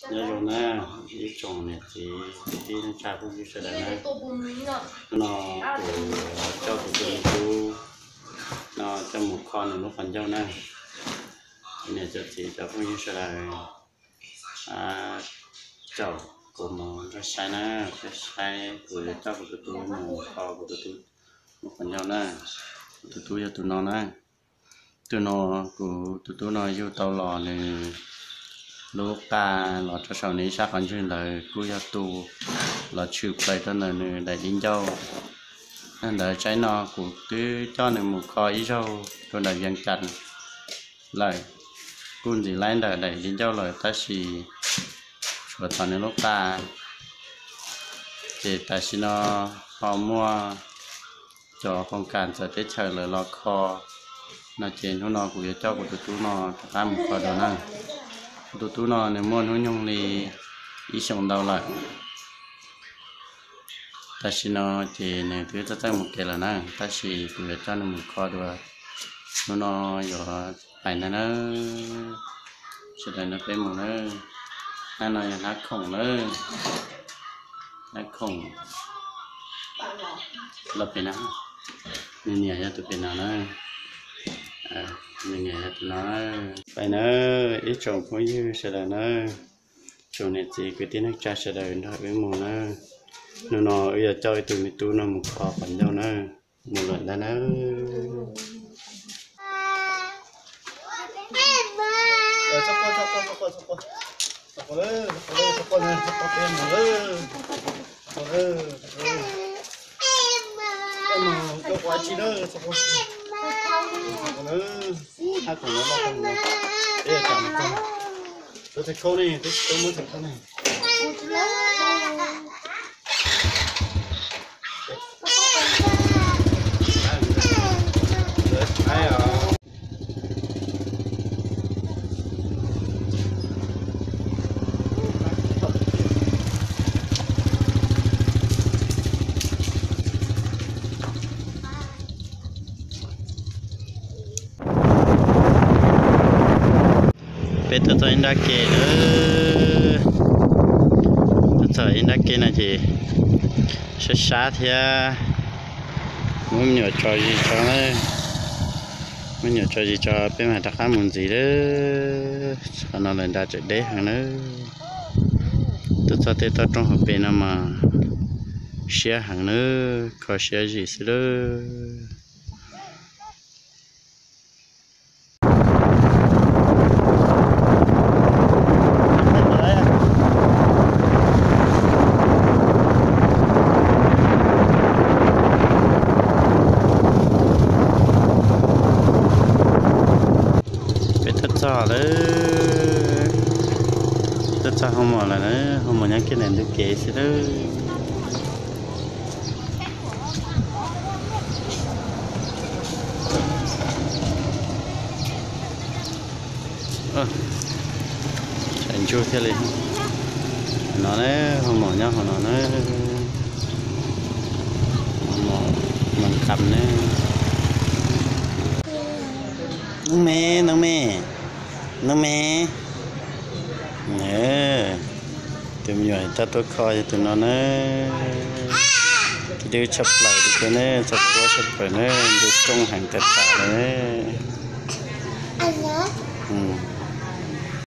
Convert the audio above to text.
Nyob zoo na, ib tsoom niam txiv kwv tij neej tsa phooj ywg sawv daws na. Hnub no kuv coj kuv tus me tub no coj mus kho nws lub qhov ncauj na. Niam cov txiv cov phooj ywg sawv daws, caum kuv mus nrog saib na, peb saib kuv yuav coj kuv tus tub mus kho kuv tus tub lub qhov ncauj na. Kuv tus tub yog tus no na. Tus no, kuv tus tub no yug tau los nws lub qa los rau saum nws ib sab qhov ntswg ntawd kuj yog tu los tshwm plaws rau ntawm nws daim di ncauj. Yog ntawd tsaib no kuv twb coj nws mus kho ib zaug rau nram Vias Cas lawm, kuj ntxiv laib ntawm daim di ncauj lawm tab sis tshuav tom nws lub qa. Ces tam sim no ho muaj cov koom kam txawv teb chaws lawv los kho no ces hnub no kuv yuav coj kuv tus tub no rov qab mus kho dua na. Kuv tus tub no nws muaj hnub nyoog li ib xyoos ntau lawm. Tam sim no ces nws twb txawj txawj mus kev lawm na, tab sis kuv yuav coj nws mus kho dua. Hnub no yuav pais ntag na, sawv daws nrog peb mus na. Hnab no yog hnab khoom na, hnab khoom los pem no, nws niam yog tus pem no na, nws niam yog tus no. Pais na, ib tsoom phooj ywg sawv daws na, tsoom niam txiv kwv tij neej tsa sawv daws nrog wb mus na. Hnub no wb yuav coj ib tug me tub no mus kho qhov ncauj na, mus lawm ntag na. Peb tuaj txog ib nrab ke lawm, tuaj txog ib nrab ke no ces sab sab thiab, muab me nyuam tso zis tso, muab me nyuam tso zis tso peb mam rov qab mus ntxiv lawm. Qhov no lawv nra tseem deb heev nawb. Tuaj txog tej toj roob hauv pes no mas siab heev nawb, kho siab zim xwb lawm. Peb tuaj txog lawm, tuaj txog hoo mom lawm na, hoo mom nyob kiag ntawm ntug kev xwb lawm. Tshav ntsug thiaj li. No na, hoo mom nyob hauv no na. Hoo mom Noo Kam na. Noo Me, Noo Me, Noo Me. Tus me nyuam tau tuaj kho yog tus no na. Twb tshaj plaws li thiab na, txog puab tshaj plaws na, ntu rooj heev tas tas li na.